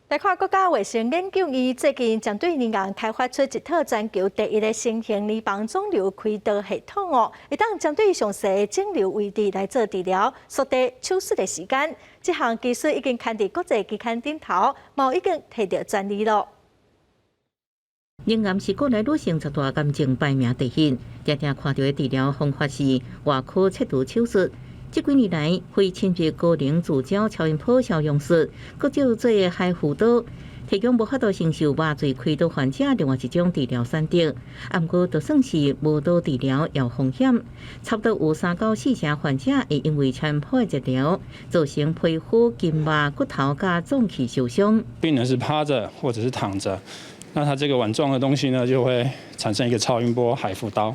來看國家衛生研究院最近針對乳癌開發出一套全球第一个新型乳房腫瘤開刀系統哦，會當針對詳細的腫瘤位置來做治療，縮短手術的時間。這項技術已經刊佇國際期刊頂頭，嘛已經提著專利囉。乳癌是國內女性十大癌症排名第一，常常看著的治療方法是外科切除手術。這幾年來，非侵入高能聚焦超音波消融術，閣叫做 HIFU 刀，提供無法度承受麻醉開刀患者另外一種治療選擇。毋過，就算是無刀治療，也有風險。差不多有3到4成患者會因為超音波的治療，造成皮膚、筋膜、骨頭佮臟器受傷。病人是趴著或者是躺著。那它這個碗狀的東西呢，就會產生一個超音波海扶刀。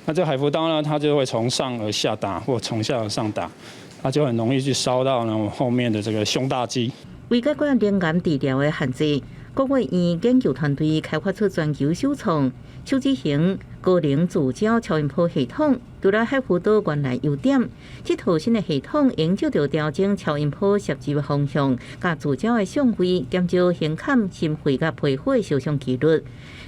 那這個海扶刀呢，它就會從上而下打，或從下而上打，它就很容易去燒到呢我後面的這個胸大肌。為解決乳癌治療的限制，國衛院研究團隊開發出全球首創手指型高能聚焦超音波系統。除了 HIFU 刀原來優點，這套新的系統會照著調整超音波射擊的方向，佮聚焦的相位，減少胸坎、心肺佮皮膚的受傷幾率。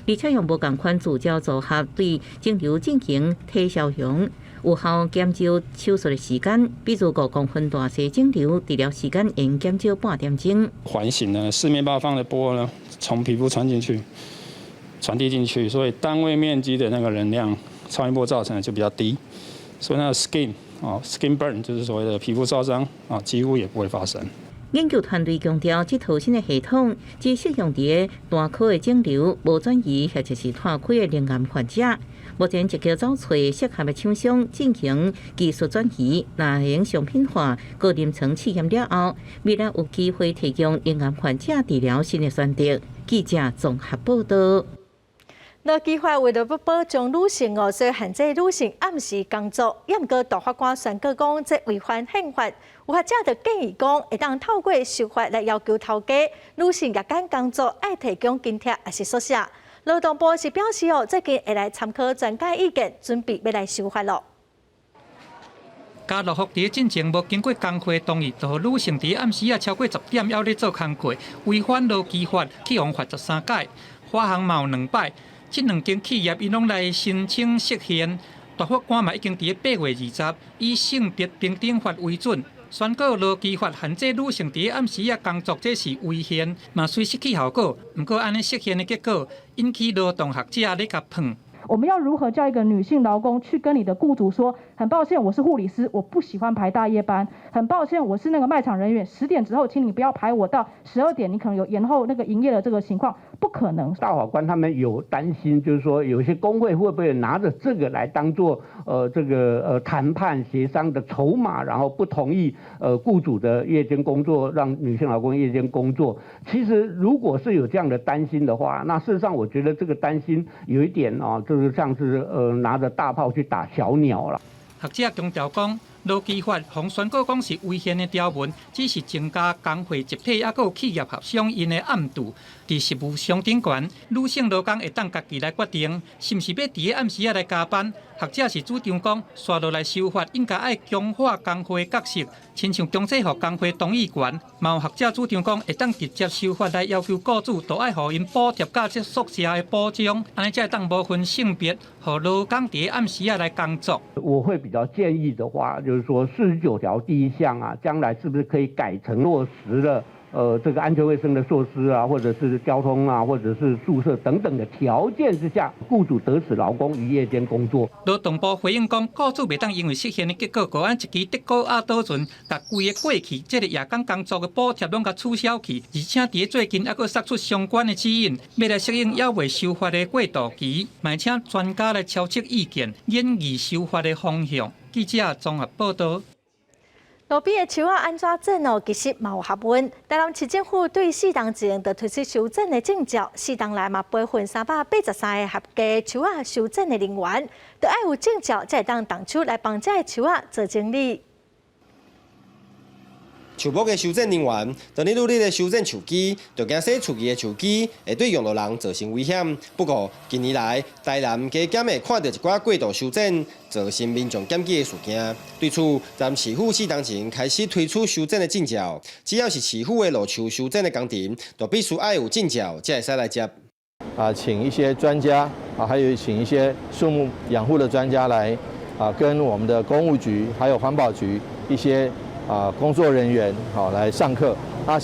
而且用無仝款聚焦組合對腫瘤進行體消融，有效減少手術的時間。比如5公分大細腫瘤，治療時間會減少半點鐘。環形呢，四面八方的波呢，從皮膚穿進去，傳遞進去，所以單位面積的那個能量，超音波造成的就比較低，所以那個 skin 啊 skin burn 就是所謂的皮膚燒傷啊，幾乎也不會發生。研究團隊強調，這套新的系統只適用佇單顆的腫瘤、無轉移或者是脫開的乳癌患者。目前積極找揣適合的廠商進行技術轉移，若能商品化、過臨床試驗了後，未來有機會提供乳癌患者治療新的選擇。記者綜合報道。勞基法為著欲保障女性哦，所以限制女性暗時工作。也毋過大法官宣告講，這違反憲法。有學者就建議講，會當透過修法來要求頭家女性夜間工作愛提供津貼抑是宿舍。勞動部是表示哦，最近會來參考專家意見，準備欲來修法囉。家樂福佇進前無經過工會同意，就予女性佇暗時仔超過10點猶咧做工課，違反勞基法，去予罰13擺。華航嘛有兩擺。這兩間企業𪜶攏來申請釋憲，大法官嘛已經佇8月20以性別平等法為準，宣告勞基法限制女性佇暗時仔工作，這是違憲，嘛隨失去效果。毋過按呢釋憲的結果，引起勞動學者咧共噴。我們要如何叫一個女性勞工去跟你的雇主說，很抱歉，我是護理師，我不喜歡排大夜班。很抱歉，我是那個賣場人員，10點之後，請你不要排我到12點，你可能有延後那個營業的這個情況，不可能。大法官他們有擔心，就是說有些工會會不會拿着這個來當做這個談判協商的籌碼，然後不同意雇主的夜間工作，讓女性勞工夜間工作。其實如果是有這樣的擔心的話，那事實上我覺得這個擔心有一點啊，就是像是拿着大炮去打小鳥啦。學者強調講，勞基法予宣告講是違憲的條文，只是增加工會集體抑閣有企業合商𪜶的暗度。佇實務上頂懸，女性勞工會當家己來決定，是毋是欲佇咧暗時仔來加班，學者是主張講，紲落來修法應該愛強化工會角色，親像強制予工會同意權。嘛有學者主張講，會當直接修法來要求雇主都愛予𪜶補貼佮這宿舍的保障，按呢才會當無分性別，予勞工佇咧暗時仔來工作。我會比較建議的話，就是說49條第一項啊，將來是不是可以改成落實了？這個安全衛生的措施啊，或者是交通啊，或者是宿舍等等的條件之下，雇主得使勞工於夜間工作。勞動部回應講，雇主袂當因為釋憲的結果，閣按一支德國鴨倒船，共規个過去這个夜間工作的補貼攏共取消去，而且佇咧最近猶閣釋出相關的指引，欲來適應猶未修法的過渡期，嘛請專家來敲測意見，研議修法的方向。記者綜合報道。路邊的樹仔按怎剪哦，其實嘛有學問。台南市政府對4冬前就推出修剪的證照，4冬來嘛培訓383個合格樹仔修剪的人員，著愛有證照才會當動手來幫這个樹仔做整理。樹木的修剪人員，當你努力咧修剪樹枝，就驚洗厝裡的樹枝會對用路人造成危險。不過近年來，台南加減會看著一寡過度修剪，造成民眾檢舉的事件。對此，台南市府4冬前開始推出修剪的證照，只要是市府的路樹修剪的工程，就必須愛有證照，才會使來接。啊，請一些專家啊，還有請一些樹木養護的專家來啊，跟我們的工務局還有環保局一些工作人員好來上課，啊，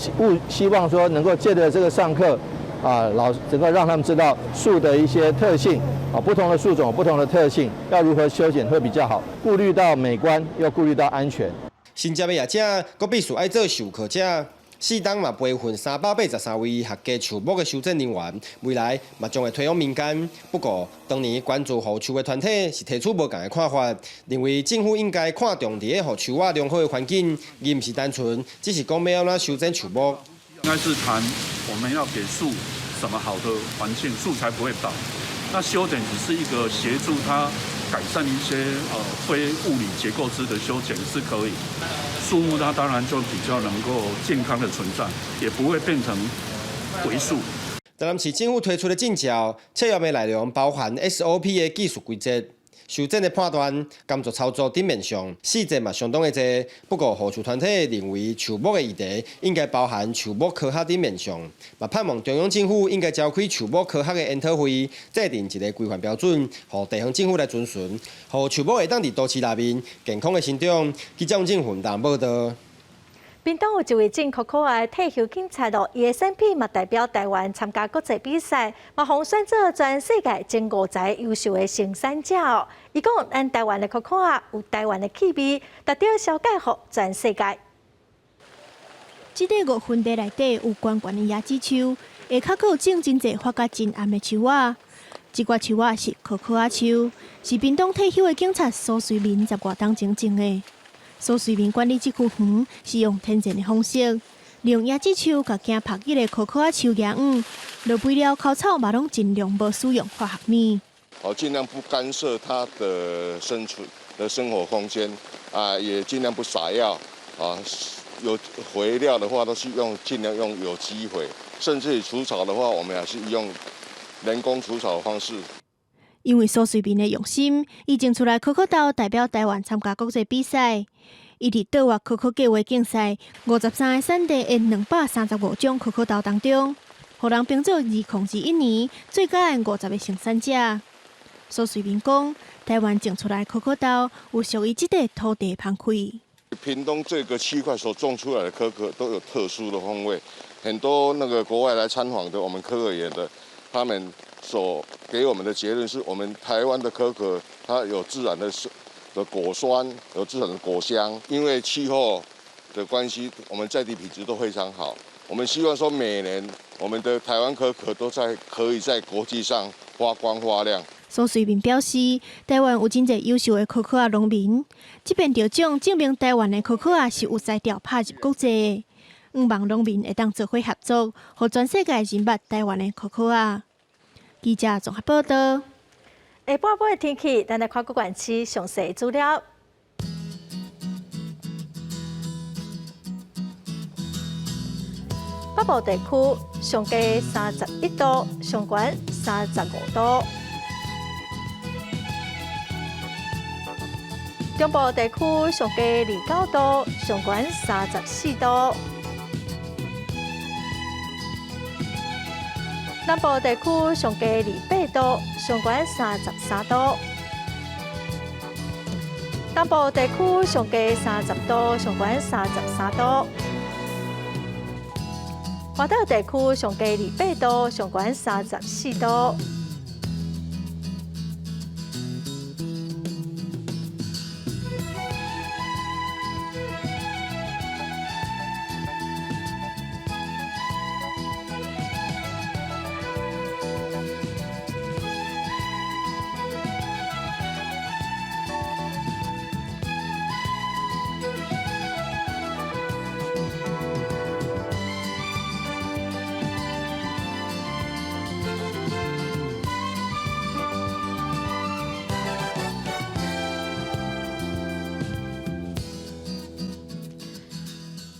希望說能夠借著這個上課，啊，老能夠讓他們知道樹的一些特性，啊，不同的樹種不同的特性，要如何修剪會比較好，顧慮到美觀又顧慮到安全。新接的業者，閣必須愛做授課者。4冬嘛培訓383位合格樹木的修剪人員，未來嘛將會推往民間。不過，當年關注護樹的團體是提出無仝的看法，認為政府應該看重佇咧予樹仔良好的環境，而毋是單純只是講欲按怎修剪樹木。應該是談我們要給樹什麼好的環境，樹才不會倒。那修剪只是一個協助它改善一些非物理結構式的修剪是可以。樹木它當然就比較能夠健康的存在，也不會變成危樹。台南市政府推出的證照，測驗的內容包含 SOP 的技術規則、修剪的判斷、工作操作等面向，細節嘛相當的濟。不過護樹團體認為樹木的議題應該包含樹木科學等面向，嘛盼望中央政府應該召開樹木科學的研討會，制定一個規範標準，予地方政府來遵循，予樹木會當佇都市內面健康的生長。記者政府報道。屏東有一位種可可的退休警察咯，伊的產品嘛代表台灣參加國際比賽，嘛予選做全世界前50個優秀的生產者哦。伊講，咱台灣的可可仔有台灣的氣味，值得紹介予全世界。這塊五分地內底有懸懸的椰子樹，下跤閣有種真濟發甲真暗的樹仔。這掛樹仔是可可仔樹，是屏東退休的警察蘇瑞民十外冬前種的。蘇瑞民管理這區園是用天然的方式，利用椰子樹共驚曝日的可可仔樹養養，落肥料、澆草嘛攏盡量無使用化學物。哦，盡量不干涉它的生存的生活空間，啊，也盡量不撒藥，啊，有肥料的話都是用盡量用有機肥，甚至於除草的話，我們也是用人工除草的方式。因為蘇瑞民的用心，伊種出來可可豆代表台灣參加國際比賽。伊佇桌越可可計畫競賽53個產地的235種可可豆當中，予人評做2021年最佳的50個生產者。蘇瑞民講，台灣種出來可可豆有屬於這塊土地的香氣。屏東這個區塊所種出來的可可都有特殊的風味，很多那個國外來參訪的我們可可園的，他們所給我們的結論是我們台灣的可可，它有自然的果酸，有自然的果香。因為氣候的關係，我們在地品質都非常好。我們希望說每年我們的台灣可可都在可以在國際上發光發亮。蘇瑞民表示，台灣有真濟優秀的可可仔農民，這遍得獎證明台灣的可可仔是有才調拍入國際的。向望農民會當做伙合作，予全世界認捌台灣的可可仔。記者綜合報道。下半晡的天氣，咱來看各縣市詳細資料。北部地區上低31度，上懸35度。中部地區上低29度，上懸34度。南部地區上低28度，上懸33度。東部地區上低30度，上懸33度。華東地區上低28度，上懸34度。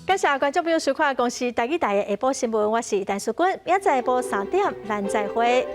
感謝觀眾朋友收看公視台語台的下晡新聞，我是陳淑君，明仔載下晡3點，咱再會。